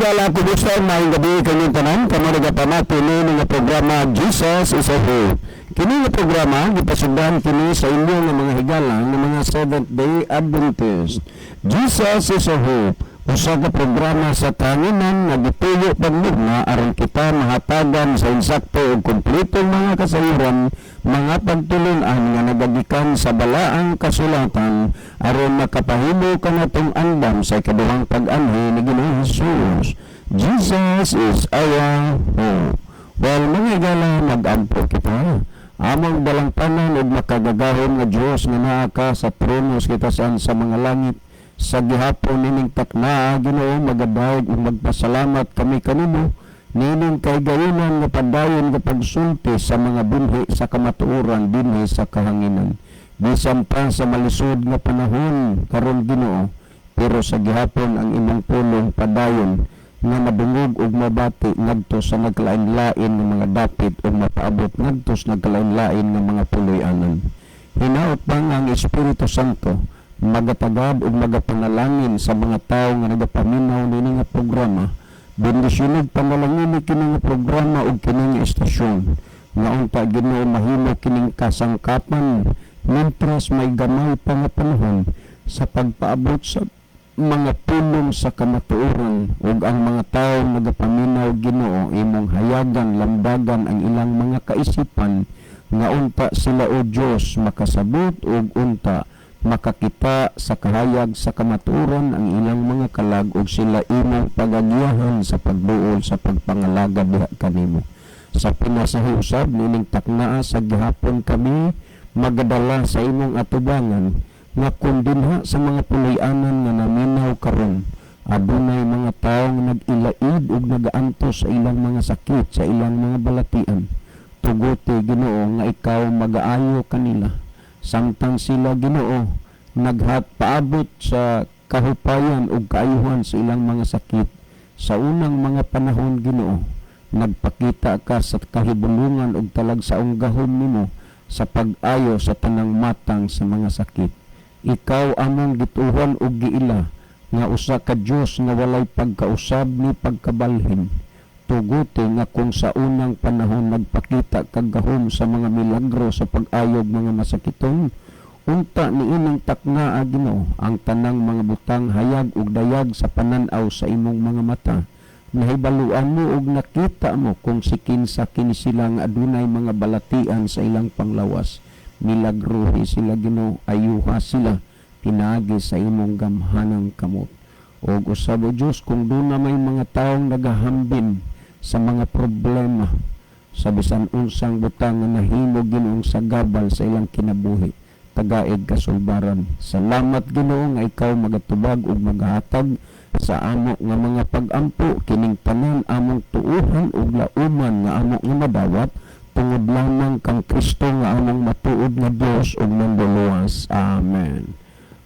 Higala, kumusta? Maayong gabi kanyong tanan. Kamo nagapamati ni nga programa Jesus is a Hope. Kini nga programa gipasugdan kini sa inyo nga mga higala nga mga Seventh Day Adventist. Jesus is a Hope. Usa ka programa sa kahanginan nga gituyo pagmugna aron kita mahatagan sa insakto ug kompletong mga kasayuran, mga pagtulunan nga nagagikan sa balaang kasulatan aron makapahimo kanatong andam sa ikaduhang pag-anhi ni Ginoong Jesus. Jesus is our hope. Well, mga higala, mag-ampo kita. Among dalangpanan ug makagagahom nga Dios nga naa ka sa trono sa kitasan sa mga langit, sa gihapon nining takna, Ginoo, magadawg ug magpasalamat kami kanimo nining kahigayunan nga padayon nga pagsulti sa mga binhi sa kamatuoran dinhi sa kahanginan. Bisan pa sa malisod nga panahon karon, Ginoo, pero sa gihapon ang imong pulong padayon nga madungog ug mabati ngadto sa nagkalain-lain nga mga dapit ug mapaabot ngadto sa nagkalain-lain nga mga puloy-anan. Hinaot pa nga ang Espiritu Santo magatagad ug magapanalangin sa mga tawo nga nagapaminaw nini nga programa. Bendisyonog panalangin kini nga programa ug kini nga estasyon nga unta, Ginoo, mahimo kining kasangkapan mientras may gamay pa nga panahon sa pagpaabot sa mga pulong sa kamatuoran, ug ang mga tawo nagapaminaw, Ginoo, imong hayagan, lamdagan ang ilang mga kaisipan nga unta sila, o Dios, makasabot ug unta makakita sa kahayag sa kamatuoran ang ilang mga kalag ug sila imong pagagiyahan sa pagduol sa pagpangalagad diha kanimo. Sa pinasahi usab nining taknaa sa gihapon, kami magadala sa imong atubangan nga kung dinha sa mga puloy-anan nga naminaw karon adunay mga tawo nga nag-ilaid ug nagaantos sa ilang mga sakit, sa ilang mga balatian, tuguti, Ginoo, nga ikaw magaayo kanila samtang sila, Ginoo, naghat paabot sa kahupayan ug kaayuhan sa ilang mga sakit. Sa unang mga panahon, Ginoo, nagpakita ka sa kahibulungan ug talagsaong gahom nimo sa pag-ayo sa tanang matang sa mga sakit. Ikaw among gituohan ug giila nga usa ka Dios nga walay pagkausab ni pagkabalhin. Tuguti nga kung sa unang panahon nagpakita kag gahom sa mga milagro sa pag-ayog mga masakiton, unta niining taknaa, Ginoo, ang tanang mga butang hayag ug dayag sa panan-aw sa imong mga mata. Nahibaluan mo ug nakita mo kung si kinsa kini sila nga adunay mga balatian sa ilang panglawas. Milagruhi sila, Ginoo, ayuha sila pinaagi sa imong gamhanang kamot. Ug usab, o Dios, kung duna may mga taong nagahambin sa mga problema sa bisan unsang butang nga nahimo, Ginoong sagabal sa ilang kinabuhi, tagaig kasulbaran. Salamat, Ginoo, nga ikaw magatubag ug magahatag sa amo nga mga pag-ampo. Kining tanan among tuuhan ug lauman nga amo nga madawat tungod lamang kang Kristo nga among matuod nga Dios ug Manluluwas. Amen.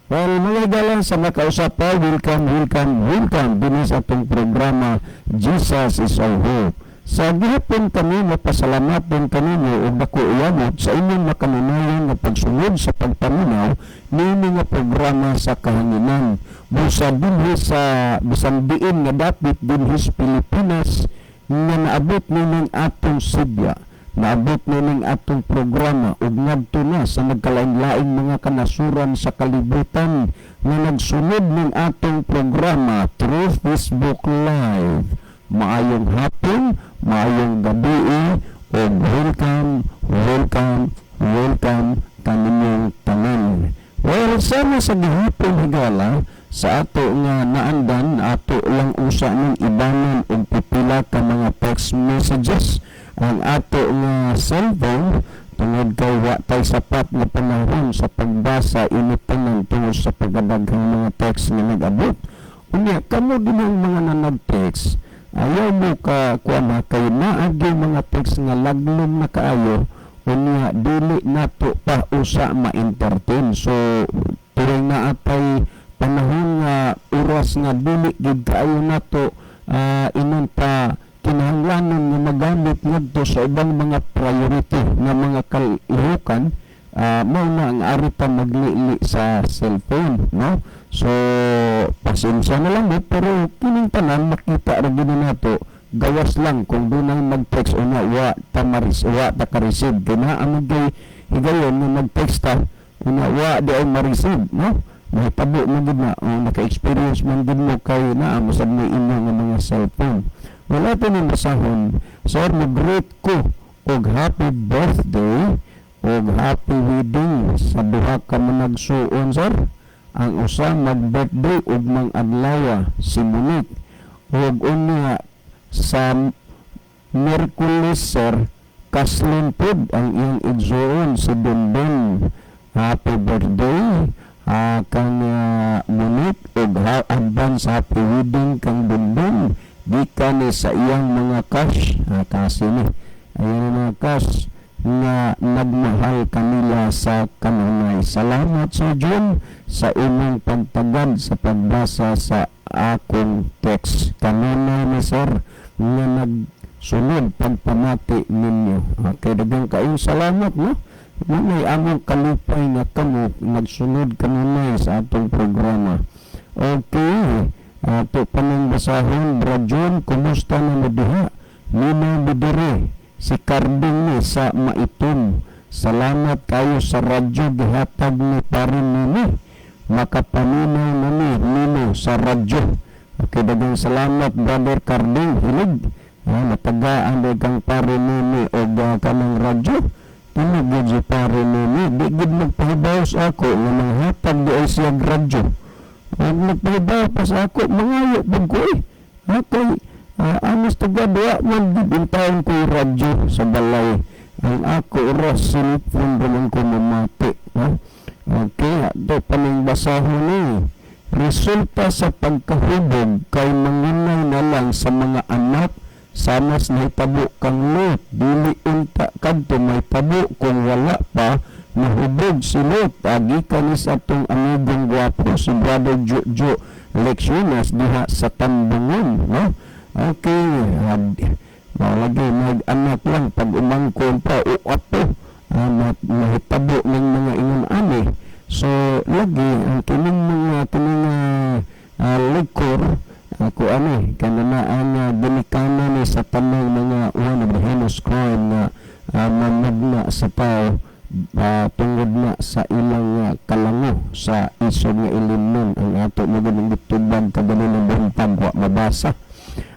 Well, mga higala, sa makausap pa, welcome, welcome, welcome dinhi sa atong programa Jesus is Our Hope. Sa gihapon kami mapasalamat din kaninyo ug dako yamot sa inyong makanunayan nga pagsunod sa pagpaminaw niini nga programa sa kahanginan. Busa dinhi sa bisan diin nga dapit dinhi sa Pilipinas nga naabot nining atong sidya, naabot nining atong programa ug ngadto na sa nagkalain-laing mga kanasuran sa kalibutan nga nagsunod ning atong programa through Facebook Live. Maayong hapon, maayong gabi ug welcome, welcome, welcome kaninyong tanan. Well, sama sa gihapon, higala, sa ato nga naandan, ato lang usa ning ibanan og pipila ka mga text messages ang ato nga cellphone tungod kay wa tay sapat nga panahon sa pagbasa ini tanan tungod sa pagkadaghang mga text nga nag-abot. Unya kamo din ang mga nanag-text, ayaw mo ka kuan ha, kay naagi mga text nga laglom na kaayo, unya dili nato pa usa ma-entertain. So tuwing naa tay panahon nga oras nga dili gid kaayo nato inon pa kinahanglanon nga magamit ngadto sa ubang mga priority nga mga kalihukan, mao na ang ari pa maglili sa cellphone, no? So pasensya na lang mo, pero kining tanan makita ra gyud nato, gawas lang kung dunay mag-text o na wa ta maris, wa ta ka-receive, kay naa man kay higayon nga mag-text ta una, wa di ay ma-receive, no? Mahitabo man gid na o naka-experience man gid mo kay naa mo sad may inyo nga mga cellphone. Wala to ni basahon, sir. Mo-greet ko og happy birthday og happy wedding sa duha ka managsuon, sir. Ang usa mag-birthday ug mang adlaw, si Monique, ug unya sa Miyerkules, sir, kaslon pod ang iyang igsuon, si Dondon. Happy birthday kang Monique ug advance happy wedding kang Dondon, gikan ni sa iyang mga cash, kasi ni ayan ang mga cash nga nagmahal kanila sa kanunay. Salamat, Sir John, sa imong pagtagad sa pagbasa sa akong text. Kanunay ni sir nga nagsunod pagpamati ninyo. Okay, daghang kaayong salamat, no? Manay among kalipay nga kamo nagsunod kanunay sa atong programa. Okay, ato pa nang basahon. Bra John, kumusta na mo diha? Nina mo dire si Carding ni sa Maitum. Salamat kayo sa radyo gihatag ni parin nini. Makapaminaw na ni nino sa radyo. Okay, daghang salamat, Brother Carding Hilig. Natagaan day kang pare nini og kanang radyo. Tinig gyud si pare nini. Di gyud magpahibaw sa ako nga manghatag di ay siya radyo. Ang nagpahibaw pa sa ako, mangayo pud ko eh. Okay, honest to God, wa man gyud intawon ko yung radyo sa balay. Ang ako ra cellphone ra ko mamati. Ha? Okay, ato pa ning basahon ni. Resulta sa pagkahubog kay mangunay na lang sa mga anak, samas nahitabo kang Lot. Dili unta kadto mahitabo kung wala pa nahubog si Lot. Agi ni sa atong amigong gwapo, si Brother Jojo Lecciones diha sa Tambungon, no? Okay, mao lagi mag-anak lang pag umangkon pa o apo, mahitabo ng mga ingon ani. So lagi ang kining mga kining likor ako ani kanana ang ginikanan ni sa tanang mga one of the heinous crime nga mamugna sa tao tungod na sa ilang kalango sa isog nga ilimnon. Ang ato mo gud gitubag kaganina buntag, wa mabasa.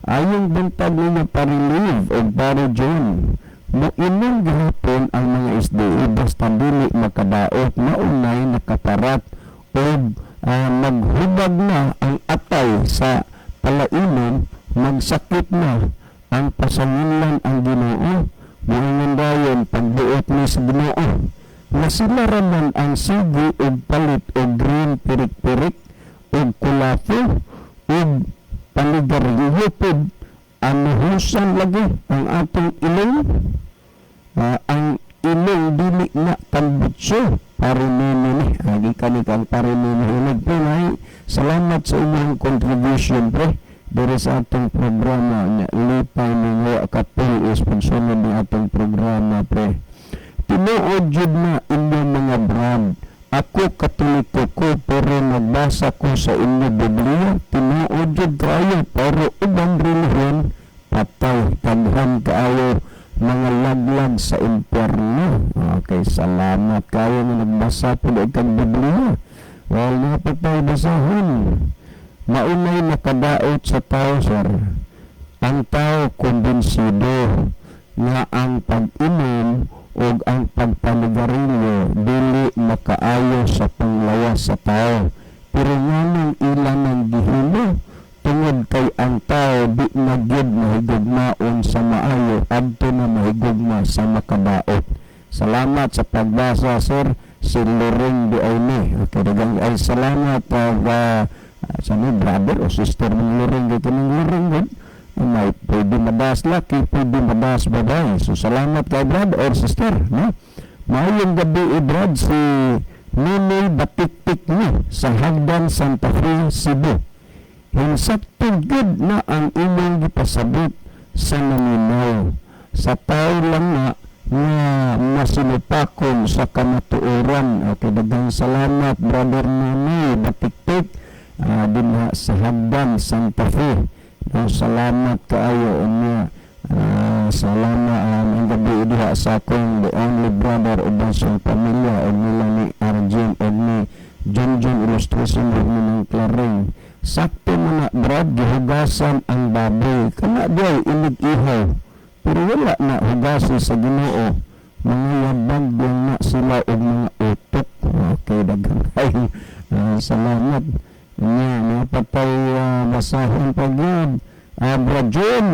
Ayong buntag ninyo, Pare Liv o Pare John. Moinom gihapon ang mga SDA basta dili makadaot, maunay nakaparat og maghubag na ang atay sa palainom, magsakit na ang pasanginlan ang Ginoo. Moingon dayon pagbuot ni sa Ginoo na sila raman ang sige og palit og green pirik-pirik og kulapo og panigarilyo pod. Anuhusan lagi ang atong ilong. Ang ilong dili na tambutso, pare nini ni agi kani kang pare nini hilig pre. Nay, salamat sa inyong contribution, pre, diri sa atong programa nya. Lipay ni nga kapil is pagsunod ni atong programa, pre. Tinuod jud na inyong mga brad. Ako Katoliko ko, pero nagbasa ko sa inyo Biblia, tinuod jud kaayo, pero ubang relihiyon patay, daghan kaayo mga laglag sa impyerno. Okay, salamat kayo nga nagbasa po og kang Biblia. Well, napatay basahon. Maunay nakadaot sa tao, sir. Ang tao kumbinsido nga ang pag-inom o ang pagpanigarilyo dili makaayo sa panglawas sa tao. Pero nganong ila nang gihimo? Tungod kay ang tao di na gyud mahigugmaon sa maayo, adto na mahigugma sa makadaot. Salamat sa pagbasa, sir. Si Lorraine di ay ni. Okay, daghang ay salamat sa ni brother o sister ng Lorraine, kay kining Lorraine gud may pwede madas laki, pwede madas babae. So salamat kay brad or sister, no? Maayong gabi, brad, si Ninoy Batiktik ni sa Hagdan, Santa Fe, Cebu. Hinsakto gud na ang imong gipasabot sa naminaw. Sa tao lang na nga masinupakon sa kamatuoran. Okay, daghang salamat, Brother Ninoy Batiktik. Din Sa Hagdan, Santa Fe. No, salamat kaayo unya. Salamat ang gabi diha sa akong the only brother uban sa pamilya og nila ni Arjun og ni John John Illustration og ni ng Claring. Sakto mo na, Brad, gihugasan ang baboy. Kana diay inig ihaw. Pero wala na hugasi sa Ginoo. Mga yabag lang na sila og mga utok. Okay, daghan kayo. Salamat. Nya, napatay basahon pa gyud. Brad John,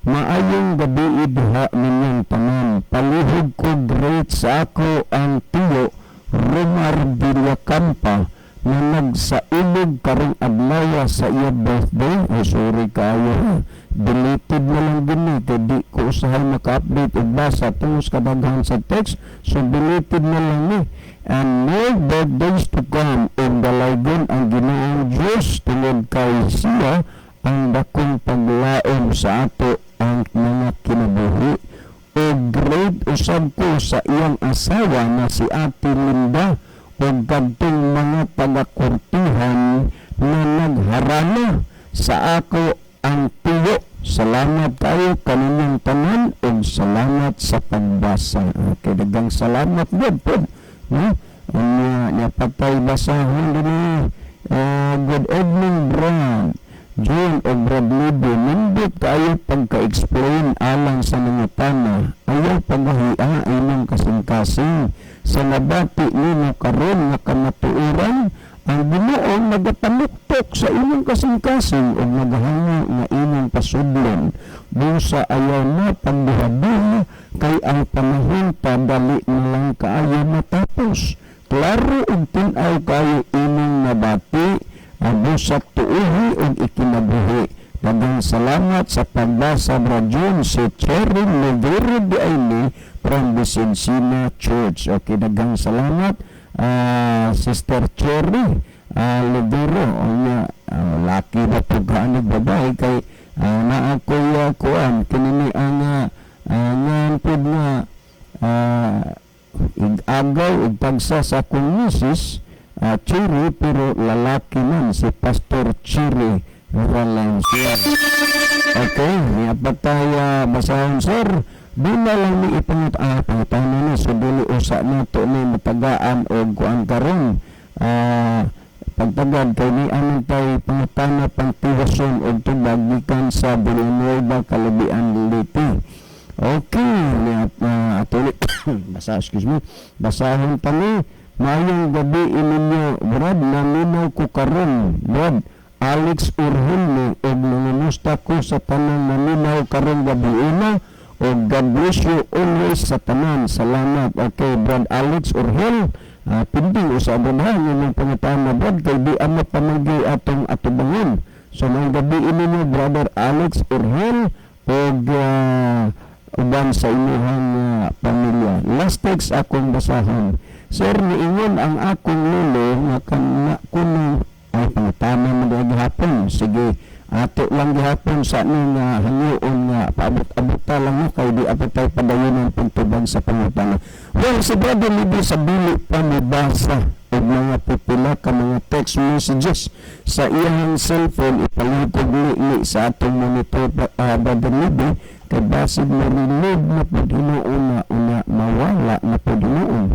maayong gabi diha ninyong tanan. Palihog ko greet sa ako ang tiyo Romar Villacampa na nagsailog karong adlaw sa iya birthday. Ay, sorry kaayo ha. Deleted na lang gini kay di ko usahay maka-update og basa tungod sa kadaghan sa text. So deleted na lang ni. And more birthdays to come ug dalaygon ang Ginoong Diyos tungod kay siya ang dakong paglaom sa ato ang mga kinabuhi. O greet usab ko sa iyang asawa na si Ate Linda ug kadtong mga taga-kurtihan na nagharana sa ako ang tiyo. Salamat kayo kaninyong tanan ug salamat sa pagbasa. Okay, daghang salamat gud pod. No? Unya nya patay basahon dinhi. Good evening, Brad John o Brad Libo, nindot kaayo pagka-explain alang sa mga tana. Ayaw pagahia imong kasing-kasing. Sa nabati nimo karon nga kamatuoran, ang Ginoo nagapanuktok sa imong kasing-kasing ug nagahango nga imong pasudlon. Busa ayaw na pagduha-duha kay ang panahon padali na lang kaayo matapos. Klaro ug tin-aw kaayo imong nabati, busa tuuhi ug ikinabuhi. Daghang salamat sa pagbasa, Brad John, si Cheryl Lovero di Aini from Vicencina Church. Okay, daghang salamat, Sister Cherry Lovero. Unya, laki ba po gaanig babae kay naa ko'y kuan kinini ang ngan pud nga ig-agaw ug tagsa sa akong misis, Cherry, pero lalaki man si Pastor Cherry Valencia. Okay, niya pa tayo basahon, sir. Di na lang ni pangutana ni, so dili usa nato ni matagaan og kuan karon. Pagtagad kay ni anong tay pangutana pangtiwason og tubag gikan sa Villanueva, Kalubian, Leyte. Okay, niya ato ni basa, excuse me. Basahon pa ni. Maayong gabi ininyo, Brad, naminaw ko karon. Brad Alex Urhulme og nangamusta ko sa tanang naminaw karong gabi una og God bless you always sa tanan. Salamat. Okay, Brad Alex Urhel. Pindi usa Brad ha imong pangutana, Brad, kay di ama pamagi atong atubangon. So maayong gabi ininyo, Brother Alex Urhel, og uban sa inyong pamilya. Last text akong basahon. Sir, niingon ang akong lolo nga kana kuno ay pangutana mo diha gihapon. Sige, ato lang gihapon sa ni nga hanguon nga paabot-abot ta lang mo kay di abot tayo padayonon pagtubag sa pangutana. Well, si Brother Libby sa dili pa mobasa og mga pipila ka mga text messages sa iyang cellphone. Ipalihok ni sa atong monitor, Brother Libby, kay basig mo reload na pud hinuon na una mawala na pud hinuon.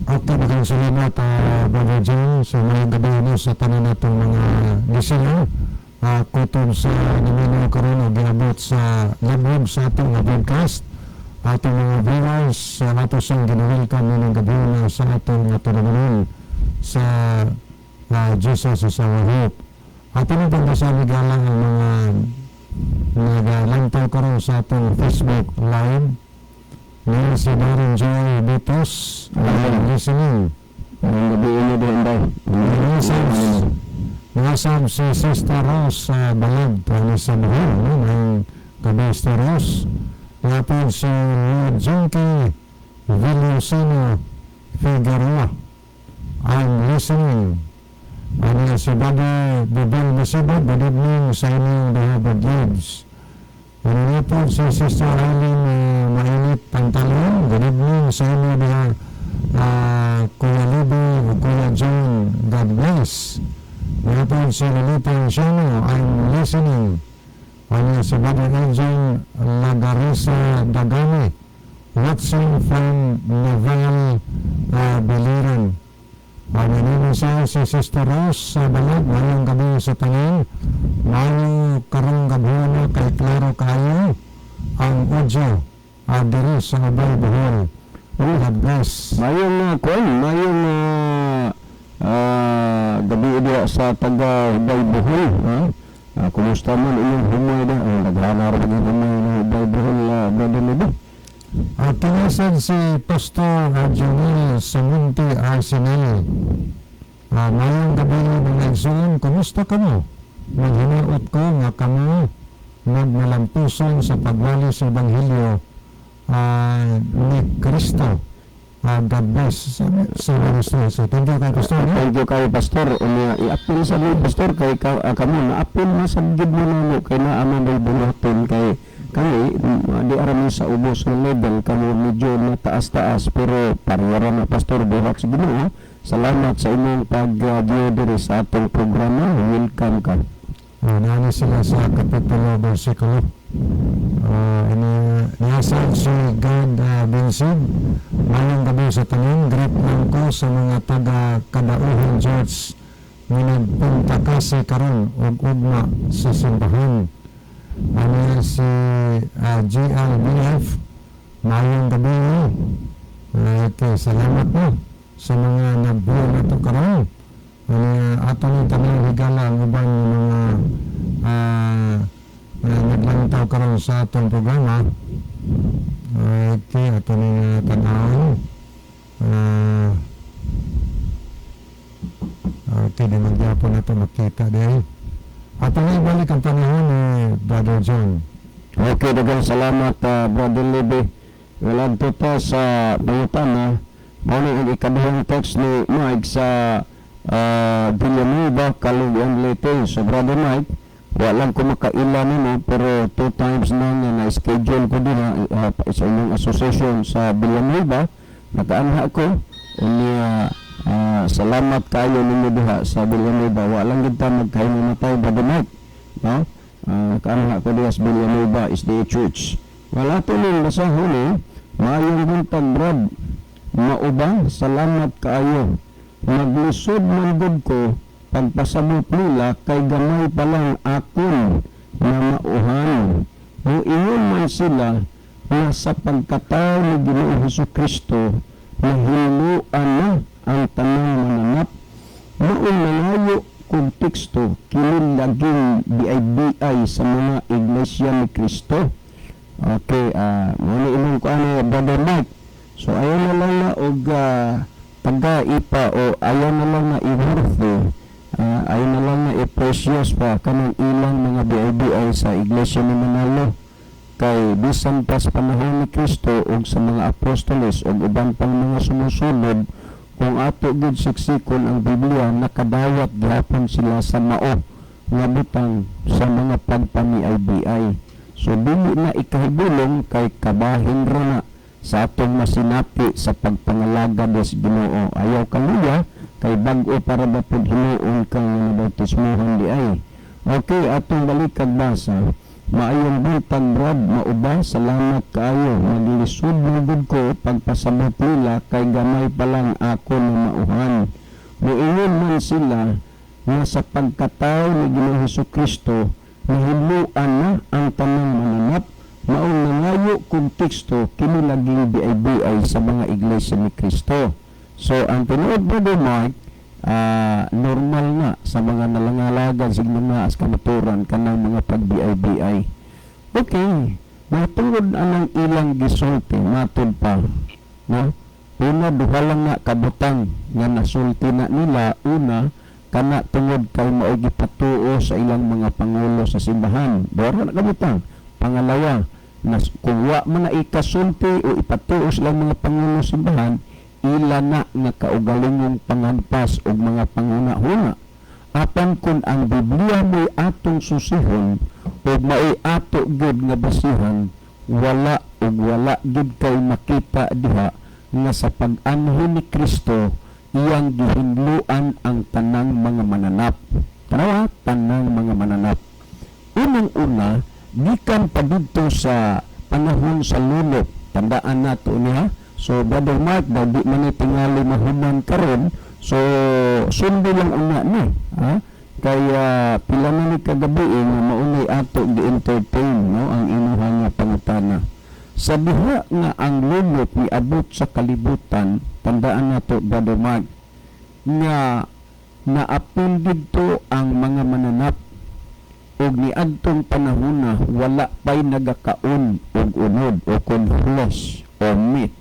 Okay, maraming salamat, Brother John, sa mga gabi no, sa tanan natong mga listener. Kutob sa naminaw karon o giabot sa labog sa atong nga broadcast. Atong mga viewers, sa ato siyang gina-welcome ng gabi na sa atong nga tulumanon sa Jesus is Our Hope. Ato nang pagkasabi galang ang mga nagalantaw karon sa atong Facebook Live. Ngayon si Darren Joy Bitos, listening. Ang gabi inyo diha, Inday. Mga sab si Sister Rose sa Balag, para sa Bohol, no? Ng gabi, Sister Rose. Lapod si Lord Junkie Villosano Figueroa. I'm listening. Ano si Brother Bibel Masibot, good evening sa inyong the Harvard Loves. Ano na po si Sister Eileen Mainit Pantalon, good evening sa inyo diha, Kuya Libo, Kuya John, God bless. Bless. Naa si Lolita Anciano, "I'm listening." Ano si Brother Elgin Lagarisa Dagami, watching from Naval, Biliran. Ano naman siya si Sister Rose sa Balag, "Maayong gabi sa tanan. Maayo karong gabhona kay klaro kayo ang audio diri sa Ubay, Bohol. God bless." Mayong kuan, mayong gabi diha sa taga Ubay, Bohol, ha? Kumusta man inyong humay da? Oh, naghana ra gyud humay na Ubay, Bohol, Brother Lebo. At tinasad si Pastor Jonel Samunti Arsenal. "Maayong gabi, mga igsoon, kumusta kamo? Maghinaot ko nga kamo nagmalampuson sa pagwali sa Ebanghelyo ni Kristo. God bless." Sa Pastor. So, thank you kay Pastor, no? Thank you kay Pastor. Unya i-appeal sa ni Pastor kay kamo na-appeal na sa gid mo namo kay naa man may buhaton kay kami di ara mi sa ubos ng level, kamo medyo nataas-taas, pero pareho ra na, Pastor, buhat sa Ginoo. Salamat sa imong pag diri sa atong programa. Welcome ka. Naani sila sa kapitulo, versikulo. Ini niyasad si God Vincent. "Maayong gabi sa tanan. Greet lang ko sa mga taga Kadauhan Church nga nagpunta kasi karon ug ugma sa simbahan." Ano si GLBF. "Maayong gabi." Okay, salamat mo sa mga nagbuo na to karon. Ano, ato ni tanang higala ang ubang mga naglantaw karon sa atong programa. Okay, ato ni tanawon. Okay, di man gyapon na to makita dahil. Ato na ibalik ang panahon ni Brother John. Okay, daghang salamat, Brother Lebe. Wala ta sa pangutana. Mao ni ang ikaduhang text ni Mike sa Villanueva, Caloocan, Leyte. So Brother Mike, wa lang ko makaila nimo pero two times na nga na-schedule ko dinha sa inyong association sa Villanueva. Nakaanha ko. Unya salamat kayo ninyo diha sa Villanueva. Wa lang gid ta magkahimamatay, Brother Mike. No? Kaanha ko diha sa Villanueva SDA Church. Wala to ning basahon eh. "Maayong buntag, Brad. Mauba, salamat kaayo. Maglisod man gud ko pagpasabot nila kay gamay pa lang akon na mauhan. Muingon man sila na sa pagkatao ni Ginoong Hesus Kristo nahiluan na ang tanang mananap. Maong nangayo kog teksto kini laging BIBI sa mga iglesia ni Kristo." Okay, mao ni imong kuan, Brother Mike. So ayaw na lang na og taga-ipa o ayaw na lang na i-worthy, ayaw na lang na i-precious pa kanang ilang mga BIBI sa iglesia ni Manalo. Kay bisan pa sa panahon ni Kristo ug sa mga apostoles ug uban pang mga sumusunod, kung ato gid siksikon ang Biblia, nakadawat gihapon sila sa mao nga butang sa mga pagpami-IBI. So dili na ikahibulong kay kabahin ra na sa atong masinati sa pagpangalagad sa Ginoo. Ayaw kaluya kay bag-o para ba pud hinuon kang nabautismohan di ay. Okay, atong balikag basa. "Maayong buntag, Brad, mauba, salamat kaayo. Maglisod man gud ko pagpasabot nila kay gamay pa lang ako na mauhan. Muingon man sila nga sa pagkatao ni Ginoong Hesus Kristo nahiluan na ang tanang mananap. Maong nangayo kog teksto kini laging BIBI sa mga iglesia ni Kristo." So ang tinuod, Brother Mark, normal na sa mga nalangalagad sa mga as kamaturan kanang mga pag-BIBI. Okay, matungod anang ilang gisulti, matud pa, no? Una, duha lang na kabutang nga nasulti na nila. Una, kana tungod kay mao'y gipatuo sa ilang mga pangulo sa simbahan. Duha ra na kabutang. Pangalawa, nas, kung wa man na ikasulti o ipatuo sa ilang mga pangulo sa simbahan, ila na nga kaugalingong pangampas og mga panguna-huna. Apan kung ang Biblia mo'y atong susihon ug mao'y ato gud nga basihan, wala ug wala gid kay makita diha nga sa pag-anhi ni Kristo. iyang gihinluan ang tanang mga mananap. Tanawa, tanang mga mananap. Unang-una, gikan pa didto sa panahon sa lulop. Tandaan nato niya. So, Brother Mark, daw di man ni tingali mahuman karon. So, sundo lang una ni. Ha? Kaya pila na ni kagabi eh, nga maunay ato gi-entertain, no, ang imuha nga pangutana. Sa diha nga ang lulop niabot sa kalibutan, tandaan nato, Brother Mark, nga naapil didto ang mga mananap og niadtong panahona wala pay nagakaon og unod o kon flesh or meat,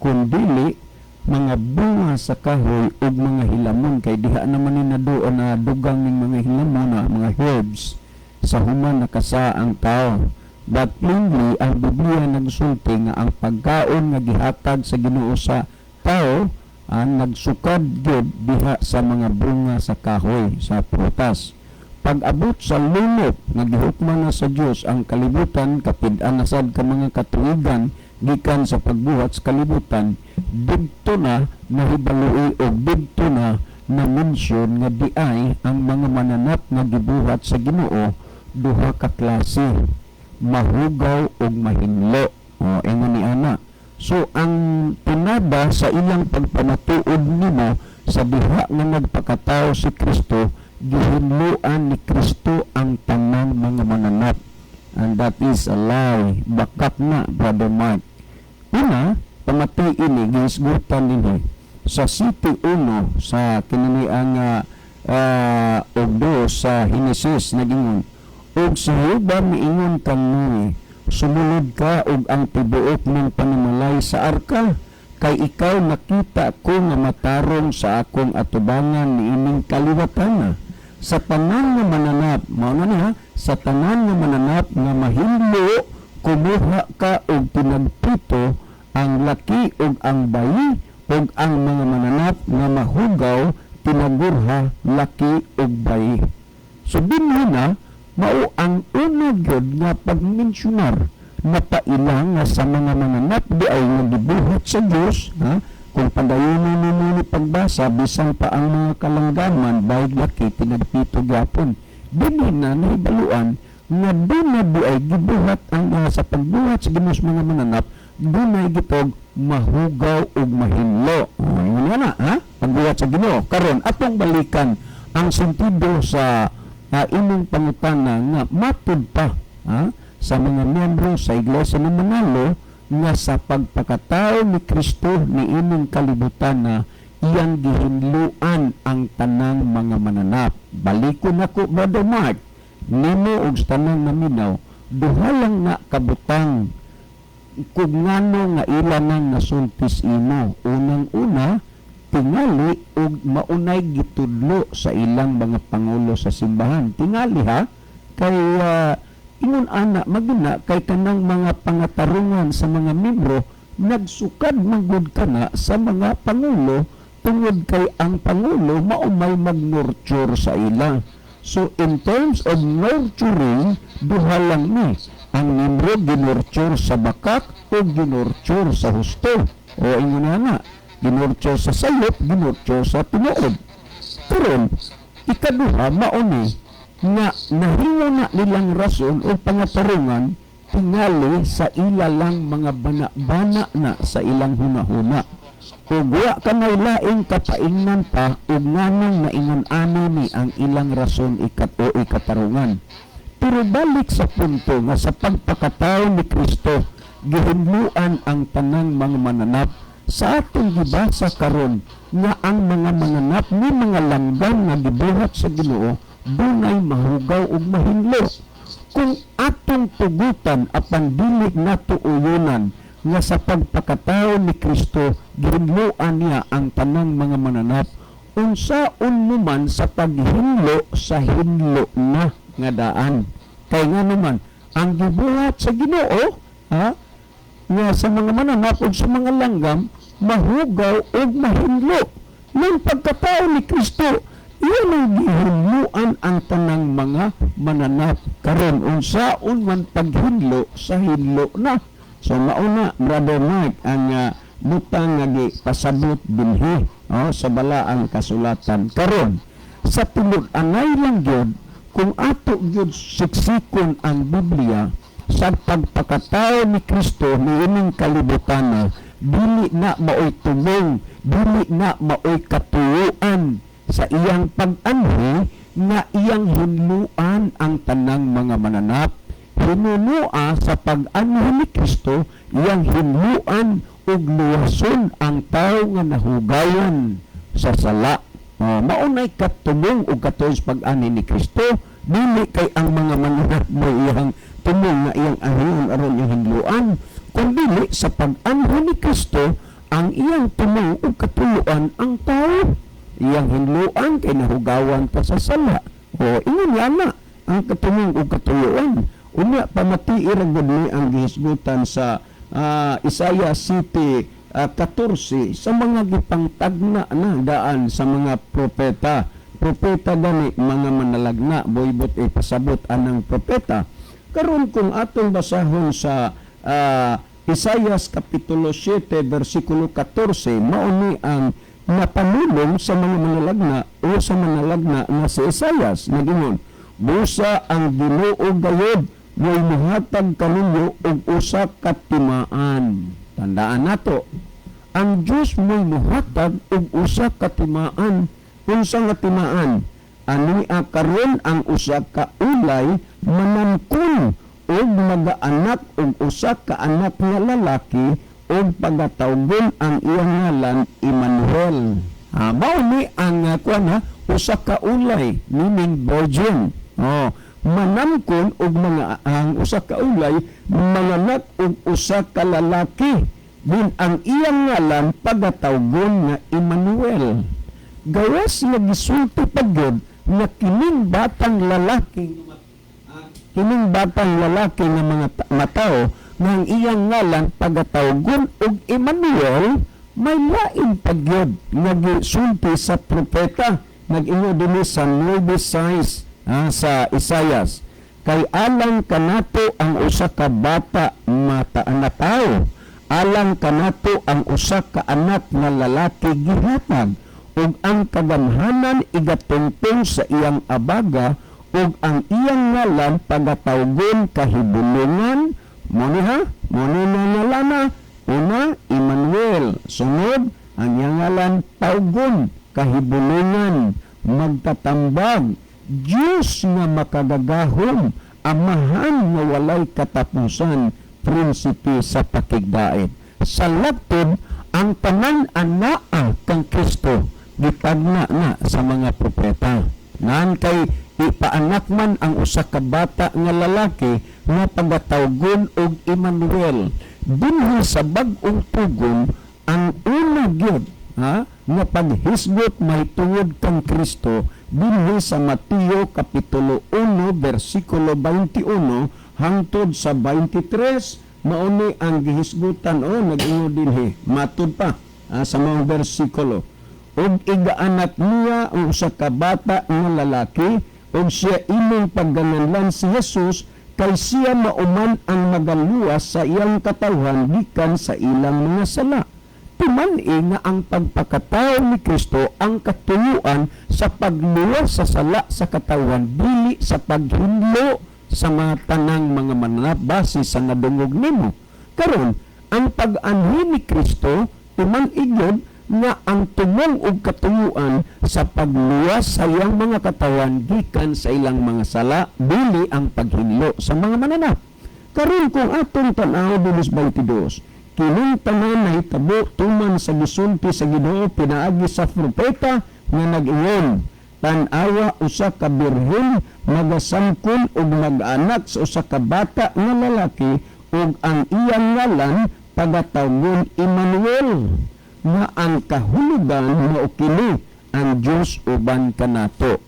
kundili mga bunga sa kahoy ug mga hilamon, kay diha naman ni naduon na dugang ning mga hilamon na mga herbs sa human nakasa ang tao. But plainly, ang Biblia nagsulti nga ang pagkaon nga gihatag sa Ginoo sa tao ang nagsukad gyud diha sa mga bunga sa kahoy, sa prutas. Pag-abot sa lulop nga gihukman na sa Dios ang kalibutan, kapid-an na sad ka mga katuigan gikan sa pagbuhat sa kalibutan, didto na nahibalui o didto na na-mention nga di ay ang mga mananap nga gibuhat sa Ginoo duha ka klase, mahugaw ug mahinlo. O ingon ni ana. So ang tinada sa ilang pagpamatuod nimo, sa diha nga nagpakatao si Kristo, gihinluan ni Kristo ang tanang mga mananap, and that is a lie. Bakak na, Brother Mark. Una, pamati ini, gihisgutan dinhi sa City 1 sa kinani ang og dos sa Henesis. Nagingon, "Ug si Jehova miingon kang Noe, 'Sumulod ka ug ang tibuok mong panimalay sa arka, kay ikaw nakita ko nga matarong sa akong atubangan niining kaliwatana. Sa tanan nga mananap,'" mao na niya, "'sa tanan nga mananap nga mahinlo, kumuha ka og tinagpito, ang laki ug ang bayi, ug ang mga mananap nga mahugaw, tinagurha, laki ug bayi." So dinhi na mao ang una gyud nga pagmensyonar na paila nga sa mga mananap di ay nga gibuhat sa Dios, ha? Kung padayonon nimo ni pagbasa, bisan pa ang mga kalanggaman, bayig laki, tinagpito gyapon. Dinhi na nahibaluan nga doon na di ay gibuhat ang sa pagbuhat sa Ginoo sa mga mananap, dunay gitog mahugaw ug mahinlo. Oh, yun nga na, ha? Pagbuhat sa Ginoo. Karon atong balikan ang sentido sa imong pangutana nga matud pa, ha, sa mga miyembro sa Iglesia ng Manalo nga sa pagpakatao ni Kristo ni ining kalibutan na iyang gihinluan ang tanang mga mananap. Balikon nako, Brother Mark, nimo og sa tanang naminaw, duha lang na kabutang kung ngano nga ila nang nasultis imo. Unang-una, tingali og maunay gitudlo sa ilang mga pangulo sa simbahan. Tingali ha, kay ingon ana magina kay kanang mga pangatarungan sa mga membro nagsukad man gud kana sa mga pangulo, tungod kay ang pangulo mao may mag-nurture sa ila. So in terms of nurturing, duha lang ni. Ang membro ginurture sa bakak o ginurture sa husto. O ingon na, ginurture sa sayop, ginurture sa tinuod. Karon, ikaduha, mao ni nga nahimo na nilang rason o pangatarungan tingali sa ila lang mga bana-bana na sa ilang hunahuna. Ug wa ka may laing kapaingnan pa ug nganong naingon ani ni ang ilang rason ikat o ikatarungan. Pero balik sa punto nga sa pagpakatao ni Kristo, gihinluan ang tanang mga mananap, sa atong gibasa karon nga ang mga mananap ni mga langgam nga gibuhat sa Ginoo dunay mahugaw ug mahinlo. Kung atong tugutan apan dili nato uyunan nga sa pagpakatao ni Kristo gihinluan niya ang tanang mga mananap, unsaon mo man sa paghinlo sa hinlo na nga daan? Kay nga naman ang gibuhat sa Ginoo, ha, nga sa mga mananap ug sa mga langgam mahugaw ug mahinlo. Nang pagkatao ni Kristo, iyan ang gihinluan ang tanang mga mananap. Karon, unsaon man paghinlo sa hinlo na? So mauna, Brother Mike, ang butang nga gipasabot dinhi, oh, sa Balaang Kasulatan. Karon, sa tinud-anay lang gyud, kung ato gyud siksikon ang Biblia sa pagpakatao ni Kristo niining kalibutan, dili na maoy tumong, dili na maoy katuyuan sa iyang pag-anhi nga iyang hinluan ang tanang mga mananap. Hinunua sa pag-anhi ni Kristo, iyang hinluan ug luwason ang tawo nga nahugayan sa sala. Maunay katumong ug katuon sa pag-anhi ni Kristo, dili kay ang mga mananap mo iyang tumong nga iyang anhion aron iyang hinluan, kundi sa pag-anhi ni Kristo ang iyang tumong ug katuyuan ang tawo. Iyang hinluan kay nahugawan ta sa sala. O ingon nga ang katumong ug katuyuan. Unya, pamatii ra gud ni ang gihisgutan sa Isaiah City 14 sa mga gipangtagna na daan sa mga propeta. Propeta gani, mga manalagna, boybot ipasabot anang propeta. Karon, kung atong basahon sa Isaiah Kapitulo 7 versikulo 14, mao ni ang napanulong sa mga manalagna o sa manalagna nga si Isaias. Nagingon, "Busa ang Ginoo gayod mo'y muhatag kaninyo og usa ka timaan." Tandaan nato, ang Dios mo'y muhatag og usa ka timaan. Unsa nga timaan? Ani karon ang usa ka ulay manamkon og magaanak og usa ka anak nga lalaki ug pagatawgon ang iyang ngalan Emmanuel. Mao ni ang kuan ha, usa ka ulay, meaning virgin. Oh, manamkon og mga ang usa ka ulay manganak og usa ka lalaki din, ang iyang ngalan pagatawgon nga Emmanuel. Gawas nga gisulti pa gyud nga kining batang lalaki nga mga matao nga ang iyang ngalan pagatawgon og Emmanuel, may lain pa gyud nga gisulti sa propeta. Nag-ingon dinhi sa 9:6 sa Isayas, "Kay alang kanato ang usa ka bata mata natawo, alang kanato ang usa ka anak nga lalaki gihatag, ug ang kagamhanan igatungtong sa iyang abaga, ug ang iyang ngalan pagatawgon Kahibulungan." Mo ni ha, mo ni na ngalana. Una, Emmanuel. Sunod, ang iyang ngalan tawgon Kahibulungan, Magtatambag, Diyos nga Makagagahom, Amahan nga Walay Katapusan, Prinsipe sa Pakigdait. Sa latod, ang tanan anaa kang Kristo gitagna na sa mga propeta. Nan kay ipaanak man ang usa ka bata nga lalaki nga pagatawgon og Emmanuel. Dinhi sa Bag-ong Tugon, ang una gyud ha nga paghisgot mahitungod kang Kristo dinhi sa Mateo Kapitulo 1 bersikulo 21 hangtod sa 23. Mao ni ang gihisgutan o nag-ingon dinhi, matud pa sa mga bersikulo, "Ug igaanak niya ang usa ka bata nga lalaki, ug siya imong pagganganlan si Jesus, kay siya mauman ang magaluwas sa iyang katawhan gikan sa ilang mga sala." Timan-i nga ang pagpakatao ni Kristo ang katuyuan sa pagluwas sa sala sa katawan, dili sa paghinlo sa mga tanang mga mananap base sa nadungog nimo. Karon, ang pag-anhi ni Kristo, timan-i gyud nga ang tumong og katuyuan sa pagluwas sa iyang mga katawan gikan sa ilang mga sala, dili ang paghinlo sa mga mananap. Karon, kung atong tan-aw dinis 22, kining tanan nahitabo tuman sa gisulti sa Ginoo pinaagi sa propeta nga nag-ingon, "Tan-awa, usa ka birhen magasamkon og mag-anak sa usa ka bata nga lalaki, ug ang iyang ngalan pagatawgon Emmanuel," nga ang kahulugan mao kini, ang Dios uban kanato.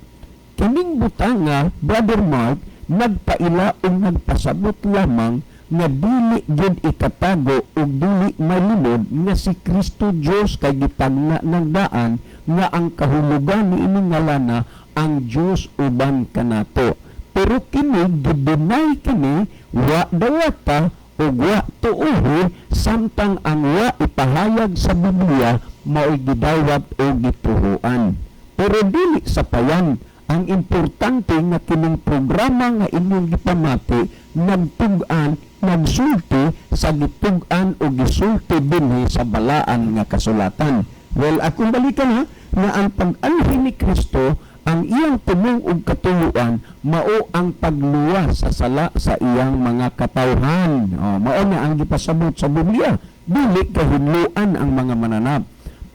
Kining butanga, Brother Mark, nagpaila og nagpasabot lamang nga dili gyud ikatago ug dili malimod nga si Kristo Dios, kay gitagna ng daan nga ang kahulugan ni ining ngalana, ang Dios uban kanato. Pero kini gideny kini, wa dawata. ug wa tuohi, samtang ang wa ipahayag sa Biblia mao'y gidawat o gituhuan. Pero dili sapayan, ang importante nga kining programa nga inyong gipamati nagtug-an, nagsulti sa gitug-an o gisulti dinhi sa balaan nga kasulatan. Well, akong balikan ha, nga ang pag-anhi ni Kristo, ang iyang tumong ug katuyuan mao ang pagluwas sa sala sa iyang mga katawhan. Oh, mao na ang gipasabot sa Biblia. Dili kahinloan ang mga mananap.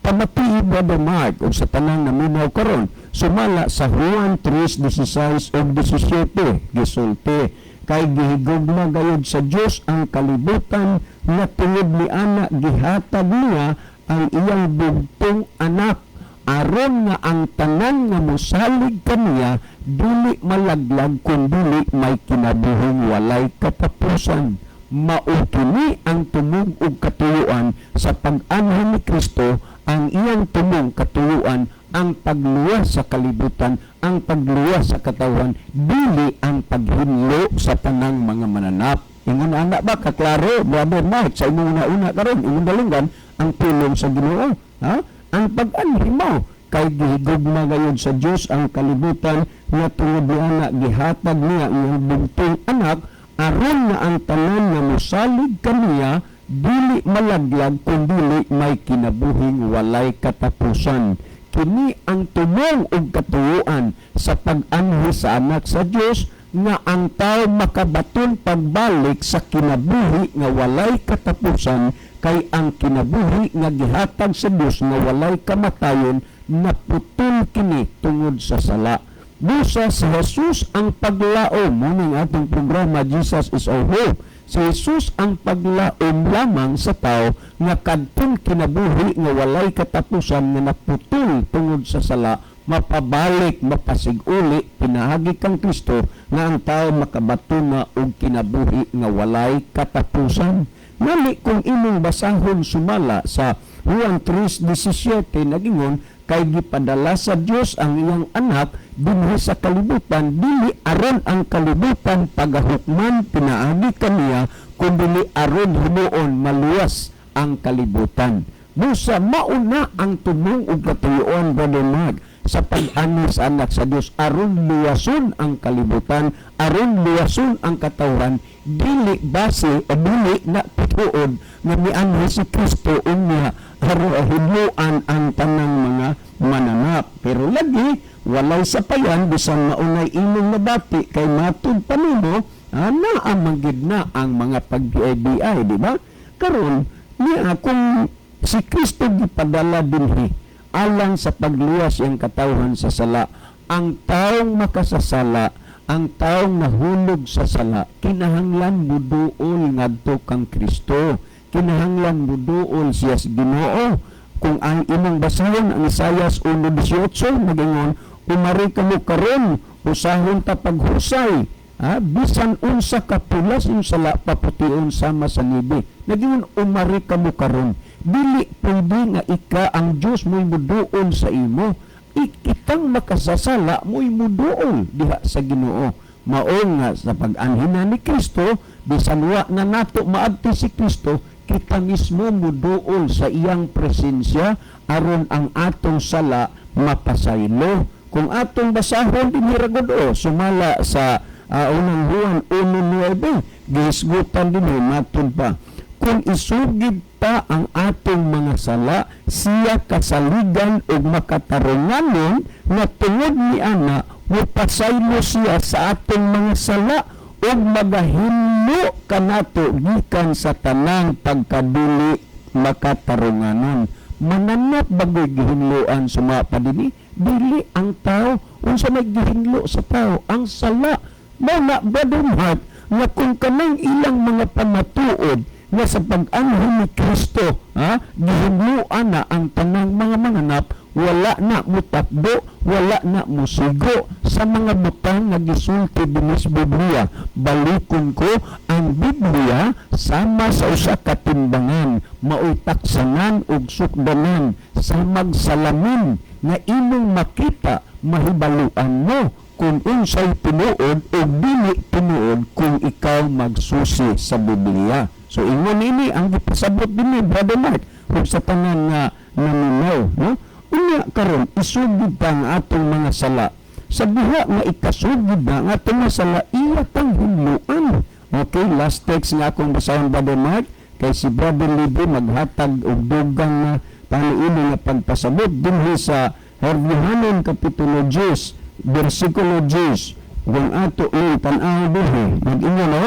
Pamatii, Brother Mark, ug sa tanang naminaw karon, sumala sa Juan 3:16 ug 17, gisulti, "Kay gihigugma gayud sa Dios ang kalibutan nga tungod ni ana gihatag niya ang iyang bugtong anak, aron nga ang tanan nga mosalig kaniya dili malaglag kun dili may kinabuhing walay katapusan." Mao kini ang tumong ug katuyuan sa pag-anhi ni Kristo. Ang iyang tumong katuyuan ang pagluwas sa kalibutan, ang pagluwas sa katawhan, dili ang paghinlo sa tanang mga mananap. Ingon ana ba kaklaro, Brother Mike, sa imong una-una karon, imong dalunggan ang pulong sa Ginoo, ha? Ang pag-anhi mo kay gihigugma gayud sa Dios ang kalibutan nga tungod niana gihatag niya ang iyang bugtong anak, aron nga ang tanan nga mosalig kaniya dili malaglag kun dili may kinabuhing walay katapusan. Kini ang tumong ug katuyuan sa pag-anhi sa anak sa Dios, nga ang tao makabaton pagbalik sa kinabuhi nga walay katapusan, kay ang kinabuhi nga gihatag sa Dios nga walay kamatayon, naputol kini tungod sa sala. Busa si Jesus ang paglaom mo ning atong programa, Jesus is Our Hope. Si Jesus ang paglaom lamang sa tao nga kadtong kinabuhi nga walay katapusan nga naputol tungod sa sala mapabalik, mapasiguli pinaagi kang Kristo, nga ang tao makabaton na og kinabuhi nga walay katapusan. Ngali kung imong basahon sumala sa Juan 3:17, nagingon, "Kay gipadala sa Dios ang iyang anak dinhi sa kalibutan, dili aron ang kalibutan pagahukman pinaagi kaniya, kundi aron himuon maluwas ang kalibutan." Busa mauna ang tumong ug katuyuan, Brother Mark, sa pag-ani sa anak sa Dios, aron luwason ang kalibutan, aron luwason ang katawhan, dili base o dili na tuod nga mianhi si Kristo unya aron hinloan ang tanang mga mananap. Pero lagi walay sapayan, bisan maunay imong nabati, kay matud pa nimo naa man gid na ang mga pag-BI, di ba? Karon niya, kung si Kristo gipadala dinhi alang sa pagluwas iyang katawhan sa sala, ang taong makasasala, ang taong nahulog sa sala, kinahanglan muduol ngadto kang Kristo, kinahanglan muduol siya sa Ginoo. Kung ang imong basahon ang Isayas 1:18, nagingon, "Umari kamo karon, usahon ta paghusay, ha? Bisan unsa ka pulas yung sala, papution sama sa niebe." Nagingon, "Umari kamo karon." Dili pwede nga ika ang Dios mo'y muduol sa imo. Ikitang makasasala mo'y muduol diha sa Ginoo. Mao nga sa pag-anhi na ni Kristo, bisan wa na nato maabti si Kristo, kita mismo muduol sa iyang presensya aron ang atong sala mapasaylo. Kung atong basahon dinhi ra gud o sumala sa unang Juan 1:9, gihisgutan dinhi, matud pa, "Kung isugid ta ang atong mga sala, siya kasaligan ug makatarunganon nga tungod ni ana mopasaylo siya sa atong mga sala ug magahinlo kanato gikan sa tanang pagkadili makatarunganon." Mananap bagoy gihinloan suma pa dinhi? Dili ang tao. Unsa may gihinlo sa tao? Ang sala. Mao na, Brother Mark, nga kung kanang ilang mga pamatuod nga sa pag-anhi ni Kristo, ha, gihinloan na ang tanang mga mananap, wala na mutakdo, wala na musigo sa mga butang nga gisulti dinhi sa Biblia. Balikon ko, ang Biblia sama sa usa ka timbangan, maoy taksanan ug sukdanan sa magsalamin nga imong makita, mahibaluan mo. kung unsay tinuod o dili tinuod kung ikaw magsusi sa Biblia. So ingon ini ang gipasabot dinhi, Brother Mark, ug sa tanan nga naminaw, no? Unya karon isugid pa ang atong mga sala. Sa diha nga ikasugid na ang atong mga sala, iya tang hinluan. Okay, last text nga akong basahon, Brother Mark, kay si Brother Libby maghatag og dugang na paniini nga pagpasabot dinhi sa Herbyohanon Kapitulo 10, versikulo 10. Kung ato ning tan-aw dinhi, nag-ingon, no?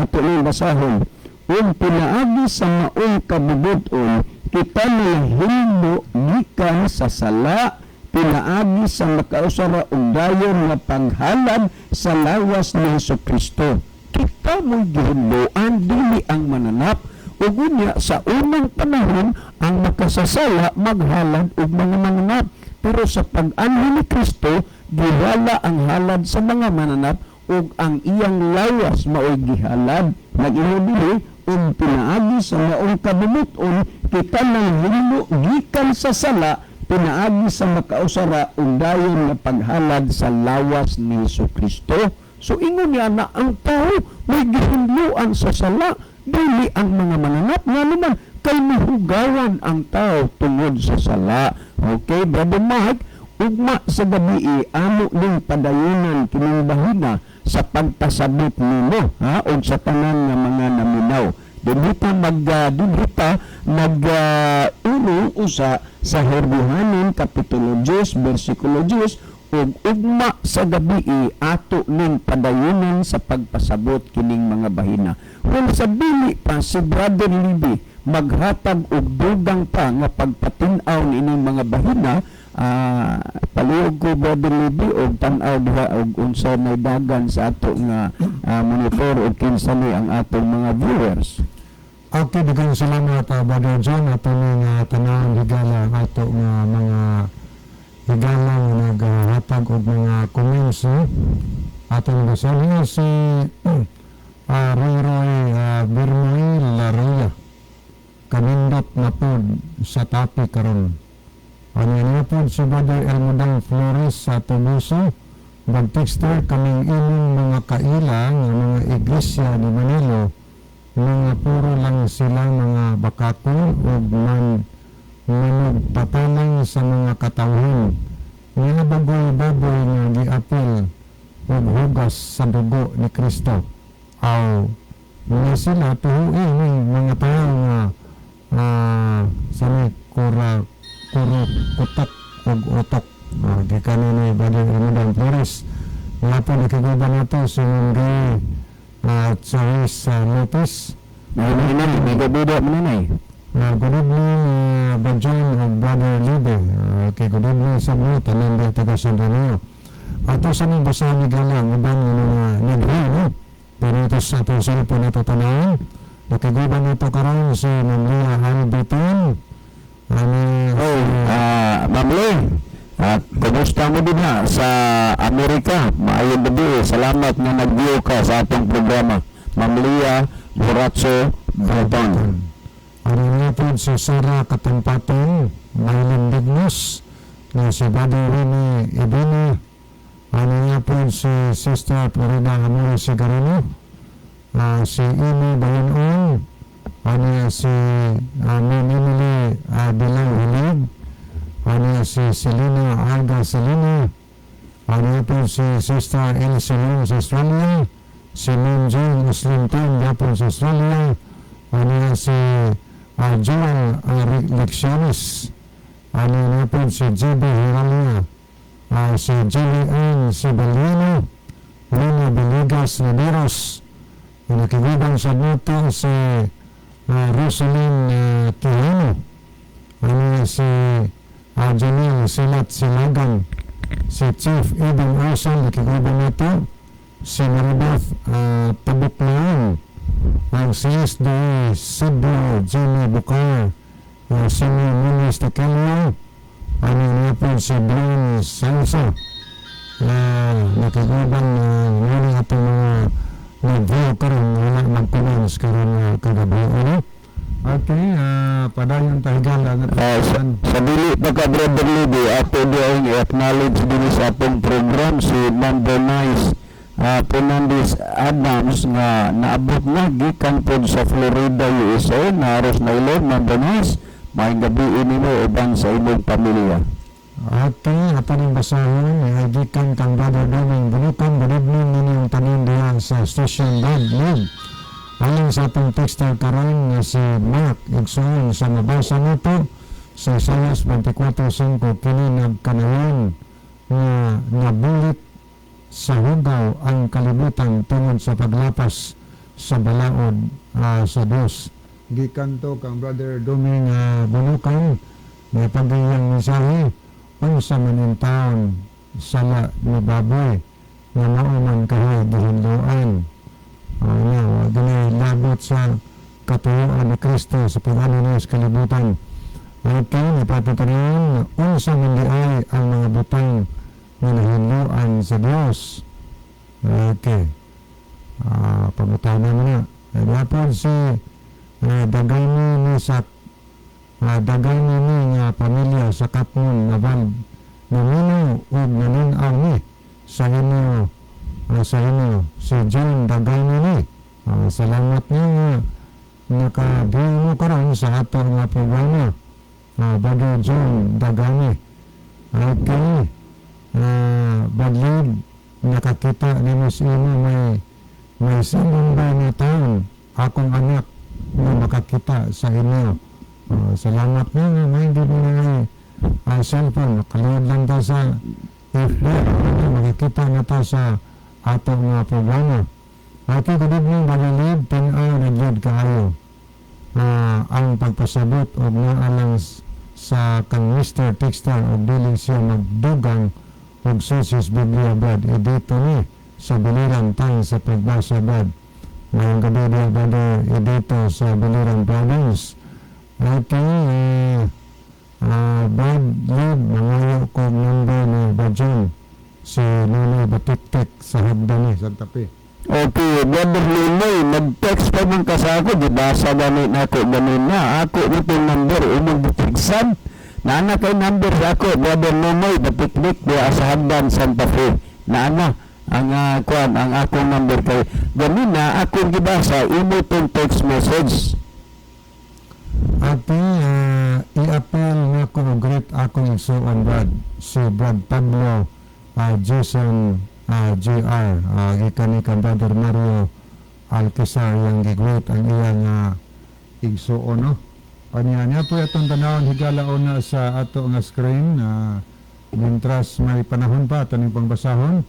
Ato ning basahon. "Ug pinaagi sa maong kabubut-on, kita nahinlo gikan sa sala pinaagi sa makausara og dayon nga paghalad sa lawas ni Hesus Kristo." Kita mo'y gihinloan, dili ang mananap. Ug unya sa unang panahon ang makasasala maghalad og mga mananap. Pero sa pag-anhi ni Kristo, giwala ang halad sa mga mananap ug ang iyang lawas mao'y gihalad. Nag-ingon dinhi, "Ug pinaagi sa maong kabubut-on, kita nanghinlo gikan sa sala pinaagi sa makausara ug dayon nga paghalad sa lawas ni Hesus Kristo." So ingon niya na ang tao may gihinluan sa sala, dili ang mga mananap, nga naman kay mahugawan ang tao tungod sa sala. Okay, Brother Mark, ugma sa gabi amo ning padayunan kining bahina sa pagpasabot nimo, ha, og sa tanan nga mga naminaw. Dinhi ta nag urong usa sa Herbyohanon Kapitulo 10 versikulo 10 ug ugma sa gabi ato ning padayunan sa pagpasabot kining mga bahina. Kung sa dili pa si Brother Libby maghatag og dugang pa nga pagpatin-aw niining mga bahina, palihog ko, Brother Libby, og tan-aw diha og unsa may dagan sa ato nga monitor og kinsa ni ang atong mga viewers. Okay, daghang salamat, Brother John. Ato ning tanawon, higala, ang ato nga mga higala nga naghatag og mga comments, no? Atong basahin si Roy Roy Birmoy Laroya. Kanindot na pod sa topic karon. Ano nga pod si Brother Elmodang Flores sa Tobuso. Mag-texter kaming imong mga kaila nga mga iglesia ni Manilo, mga puro lang sila mga bakakol ug man manugpatalang sa mga katawhan nga bagoy-baboy nga giapil ug hugas sa dugo ni Kristo. Aw mga sila tuhui ni mga tao nga sa may kura kuro kutak ug utok. Gikan ni Brother Elmodang Flores. Nga po nakiguban nato si Ma'am Gay Charis Lopez. Nanay, may gabi mo, nanay. Good evening, Brother John ug Brother Libe. Okay, good evening sa mga tanan di taga San Romeo. Ato sa ning basahan ni Galang, uban nga mga nag no? Pero ito sa atong cellphone nato tanawon. Nakiguban nato karon si Ma'am Lia Alberton. Ani Oh, Ma'am Lee, kumusta mo din ha sa Amerika? Maayong gabi. Salamat nga nag-view ka sa atong programa. Ma'am Lia Boracho Breton. Ano nga po si Sarah Katampatan, Maylin Dignos, na si Brother Winnie Ibina, ano nga po si Sister Florida Amore Sigarino, si Amy Bayanon, ano si Ma'am Emily Bilang Hilig, ano si Selena Alga Selena, ano po si Sister Elsie Long sa Australia, si Ma'am Jane Uslinton yapon sa Australia, ano si Joel Lecciones, ano nga po si GB Hiralia, si Julie Ann Sibaliano, Lina Villegas Naderos, nakiguban sa dito si Rosaline Quijano, ano si Janelle Silat Silagan, si Chief Eben Olson, nakiguban nito, si Maribeth Tabuklaan, ang CSDA Cebu Jimmy Bucar, Senior Munoz Takelio, ano nga po si Brian Sansa, na nakiguban na muna atong mga nag-view karon, wala mag-comments karon kagabi, ano? Okay, padayon ta, higala nga Sa dili pa ka, Brother Libby, ato diay i-acknowledge din sa atong program si Ma'am Bernice Fernandez Adams nga naabot na gikan pod sa Florida, USA. Naros na ilo, Ma'am Bernice. Maayong gabi nimo uban sa imong pamilya. Okay, ato ning basahon ay gikan kang Brother Doming Bunukan. Good evening ninyong tanan diha sa Station Brad Lib. Alang sa atong texter karon nga si Mark Igsoon, sa mabasa nito sa Isaias 24:5, kini nagkanayon nga nabulit sa hugaw ang kalibutan tungod sa paglapas sa balaod sa Dios. Gikan to kang Brother Doming Bunukan. May pagiyang mensahe, unsa man intawon sala ni baboy nga mao man kahay gihinloan? Na wa gani labot sa katuyuan ni Kristo sa pag-ani niya sa kalibutan. Okay, napatutanan, unsa man di ay ang mga butang nga nahinloan sa Dios? Okay, pangutana mo na. Ay lapod si Dagani ni sa Dagani ni nga pamilya sa Katmon Naval, naminaw ug nanin-aw ni sa inyo si John Dagani ni. Salamat niyo nga naka-view mo karon sa ato nga programa, Brother John Dagani. Okay, Badlid, nakakita ni Miss Imo, may silong ba nga taon akong anak nga makakita sa inyo. Salamat niyo nga may hindi mo na cellphone. Nakaliwat lang ta sa FB. Ano, makikita na ta sa ato nga programa. Okay, good evening, Brother Lib. Tinaw na gyud kaayo ang pagpasabot og naalang sa kang Mr. Texter og dili siya magdugang og Socios Biblia, Brad. E dito ni sa Biliran tang sa pagbasa, Brad. Maayong gabi diya, Brother Edito sa Biliran Province. Okay, Brad Lib, mangayo ko number ni Brad John, si Nonoy Batiktik sa Hagdani, Santa Fe. Okay, Brother Linoy, nag-text pa man ka sa ako, gibasa gani na ako ganin na. Ako nitong number, imong giteksan. Naana kay number sa ako, Brother Nonoy, Batiklik, diya sa Hagdan, Santa Fe. Naana, ang kuan, ang akong number kay ganin na akong gibasa, imo tong text message. Ate, i-appeal nga ko og greet akong igsuon, Brad, si Brad Pablo Jason JR, gikan ni kang Brother Mario Alcazar yang gi-greet ang iyang igsuon, no? Kanya niya po atong tanawon, higala, una sa ato nga screen, mientras may panahon pa ato ning pangbasahon.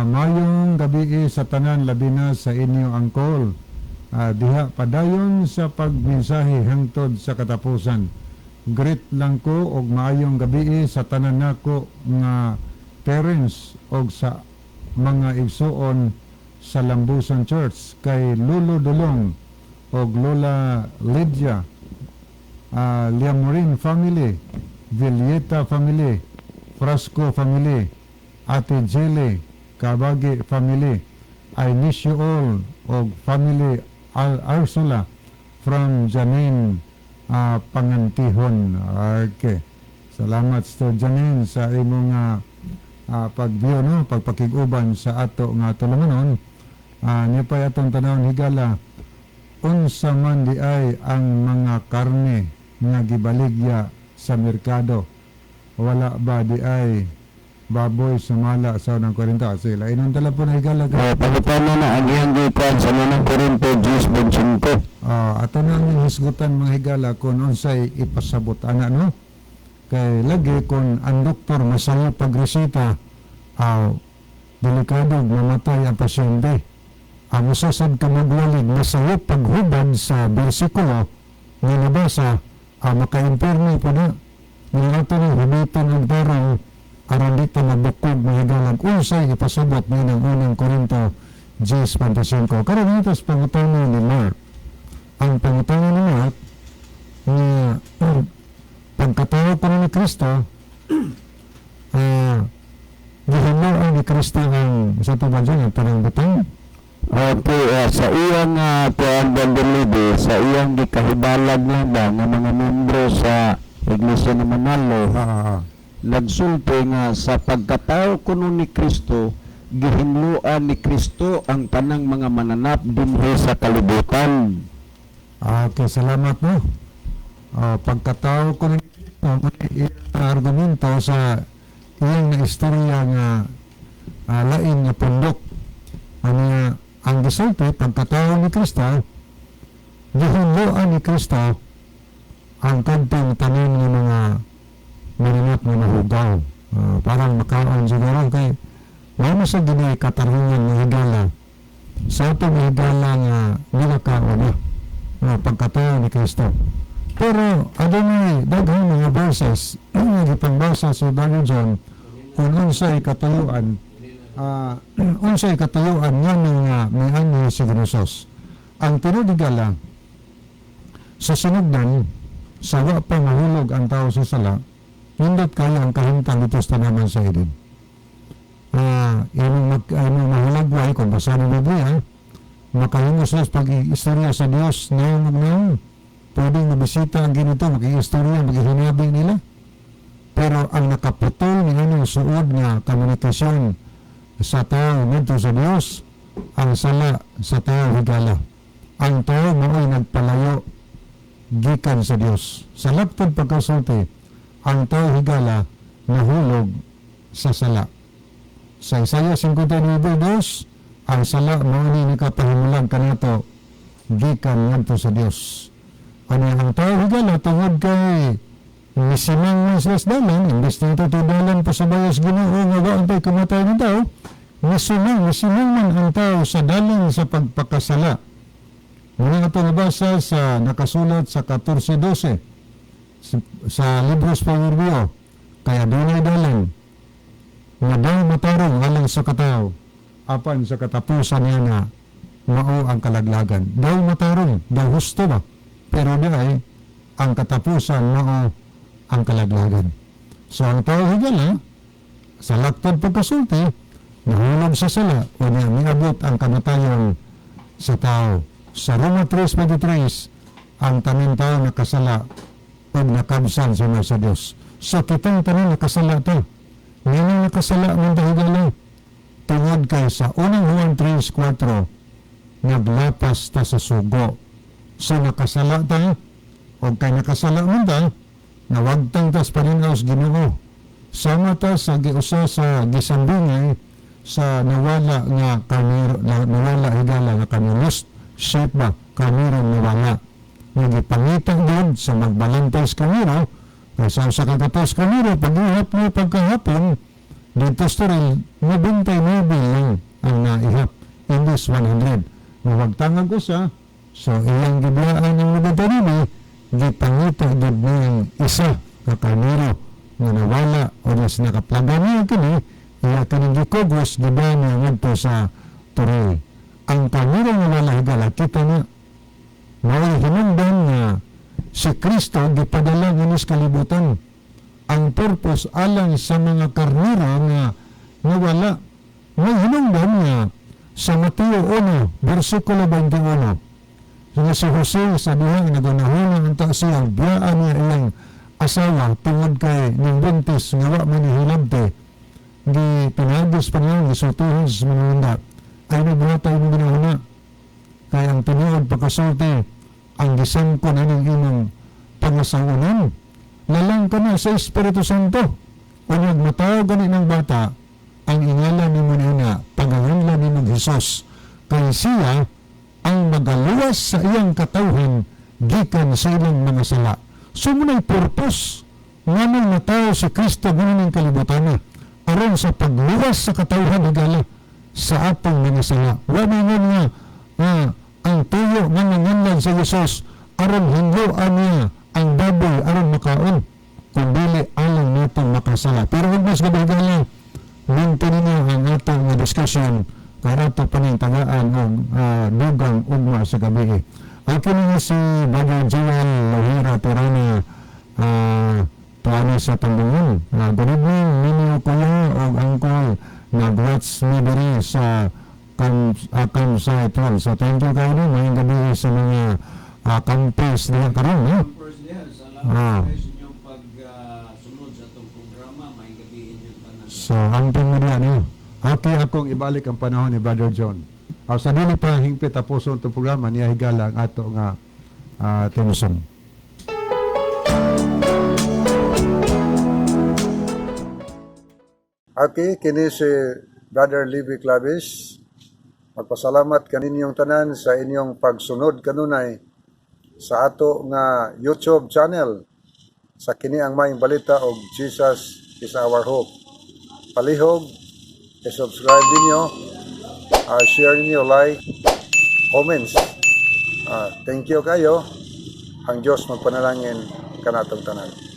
Mayong gabi sa tanan, labi na sa inyo angkol. Diha padayon sa pagmensahe hangtod sa katapusan. Greet lang ko og maayong gabi sa tanan nako nga parents og sa mga igsuon sa Lambusan Church, kay Lolo Dulong og Lola Lydia, Liamorin family, Villeta family, Frasco family, Ate Jelly, Kabagi family. I miss you all og family Al Arsula from Janine Pangantihon. Okay. Salamat, Sir Janine, sa imong pag-view, no, pagpakig-uban sa ato nga tulumanon. Niya pa atong tanawon, higala, unsa man di ay ang mga karne nga gibaligya sa merkado? Wala ba di ay baboy sumala sa Unang Korinto? Sila inon tala po na, higala ka. Pangutana na ang iyang gikuan sa Unang Korinto 10:25. Ato na ang hisgutan, mga higala, kung unsay ipasabot ana, no? Kay lagi kung ang doktor masaya pagreseta, delikado mamatay ang pasyente. Ang usa sad ka magwalig masaya paghubad sa bersikulo nga nabasa, maka-impierno po na. Nga ato ni hubiton ang tarong aron di ta mabukog, mga higala, unsay ipasabot ni ng Unang Korinto 10:25. Karon dito sa pangutana ni Mark. Ang pangutana ni Mark nga pagkatawag pa ni Kristo, gihimuan ni Kristo ang sa ito ba dyan, ang tanang butang. Okay, sa iyang kuan, Brother Libe, sa iyang gikahibalag lang ba nga mga membro sa Iglesia ni Manalo, nagsulti nga sa pagkatao kuno ni Kristo, gihinloan ni Kristo ang tanang mga mananap dinhi sa kalibutan. Okay, salamat, no. Pagkatao ko ni argumento sa iyang na istorya nga lain nga pundok. Ano nga, ang gisulti, pagkatao ni Kristo, gihinloan ni Kristo ang kadtong tanan nga mga mananap nga nahugaw. Parang makaon siguro kay wala sa gini katarungan nga higala sa atong higala nga nilakaon na nga pagkatao ni Kristo. Pero adunay daghang mga verses nga gipangbasa sa Brother John kung unsay katuyuan nga nga mianhi si Jesus. Ang tinuod, higala, sa sinugdan sa wa pa mahulog ang tao sa sala, nindot kayo ang kahimtang dito sa tanaman sa Eden. Imong mahilagway kung basa ng Biblia, makahimo sila sa pag-istorya sa Dios naong ug naong. Pwedeng mabisita ang ginito, makiistorya, makihinabi nila. Pero ang nakaputol ni anong suod nga komunikasyon sa tao ngadto sa Dios, ang sala sa tao, higala. Ang tao mao'y nagpalayo gikan sa Dios. Sa laptod pagkasulti, ang tao, higala, nahulog sa sala. Sa Isaiah 59:2, ang sala mao ni nakapahimulag kanato gikan ngadto sa Dios. Ano ang tao, higala, tungod kay misimang man sila sa dalan, imbes na ito dalan pa sa bayas Ginoo nga wa ang kamatay ng tao, misimang man ang tao sa dalan sa pagpakasala. Muna ito nabasa sa nakasulat sa 14:12 sa Libros Proverbio, kaya dunay dalan nga daw matarong alang sa katawo, apan sa katapusan niya na mao ang kalaglagan. Daw matarong, daw husto ba? Pero di ay, ang katapusan mao ang kalaglagan. So ang tao, higala, sa laktod pagkasulti, nahulog sa sala, o niya miabot ang kamatayon sa tao. Sa Roma 3:23, ang tanan tao nakasala ug nakabsan sa sa Dios. So kitang tanan nakasala to. Ngano nakasala man ta, higala? Tungod kay sa unang Juan 3:4, naglapas ta sa sugo. So nakasala ta, o kay nakasala man ta, nawagtang tas paningaw sa Ginoo. Sama ta sa giusa sa gisambingay sa nawala nga karnero, nawala, higala, nga karnero, lost sheep ba, karnero nawala. Nga gipangita gud sa magbalantay sa karnero, kay sa usa ka gatos karnero, pag-ihap mo pagkahapon, dito sa toril, 99 lang ang naihap. Imbes 100. Mawagtangag usa, so iyang gibiyaan ang 99, gipangita gud niyang isa ka karnero nga nawala o nas nakaplaga niya kini, iya kining gikugos, gibiyaan niya ngadto sa toril. Ang karnero nga wala, higala, kita na mao'y hinungdan nga si Kristo gipadala ngadto sa kalibutan. Ang purpose alang sa mga karnero nga nawala. May hinungdan nga sa Mateo 1, versikulo 21, nga si Jose sa diha nga nagunahuna ang ta siya, biyaan niya iyang asawa tungod kay ning buntis nga wa man hilabte, gi pinagos pa niya, gisultihan sa mga ay nagbuhat ay imong ginahuna kay ang tinuod pagkasulti ang gisangkon aning imong pangasawanan lalang ka na sa Espiritu Santo. Unyag matawo gani ng bata, ang ingalan nimo niya panganlan nimo Hesus kay siya ang magaluwas sa iyang katawhan gikan sa ilang mga sala. So muna'y purpose nganong natawo si Kristo ngayon ng kalibutan, aron sa pagluwas sa katawhan, higala, sa atong mga sala. Wa man nga nga ang tuyo nga nanganlan sa Jesus aron hinloan niya ang baboy aron makaon, kung dili alang nato makasala. Pero ug mas gabi, higala, minti ninyo ang atong nga discussion kay ato pa ning tagaan og dugang ugma sa gabi. Ang kini nga si Brother Joel Lohira Tirana tuana sa Tambungon. Good evening ninyo, kuya og uncle, nag-watch mi diri sa campsite 12. So thank you kayo, no? Maayong gabi sa mga campers diha karon, no? Campers diha, salamat kayo sa inyong pagsunod sa atong programa. Maayong gabi inyong tanan. So amping mo diha, no? Okay, akong ibalik ang panahon ni Brother John. Sa dili pa hingpit tapuson itong programa niya, higala ang ato nga theme song. Okay, kini si Brother Libby Clavis. Magpasalamat kaninyong tanan sa inyong pagsunod kanunay sa ato nga YouTube channel sa Kini ang Maayong Balita og Jesus is Our Hope. Palihog, i-subscribe ninyo, share ninyo, like, comments. Thank you kayo. Ang Diyos magpanalangin kanatong tanan.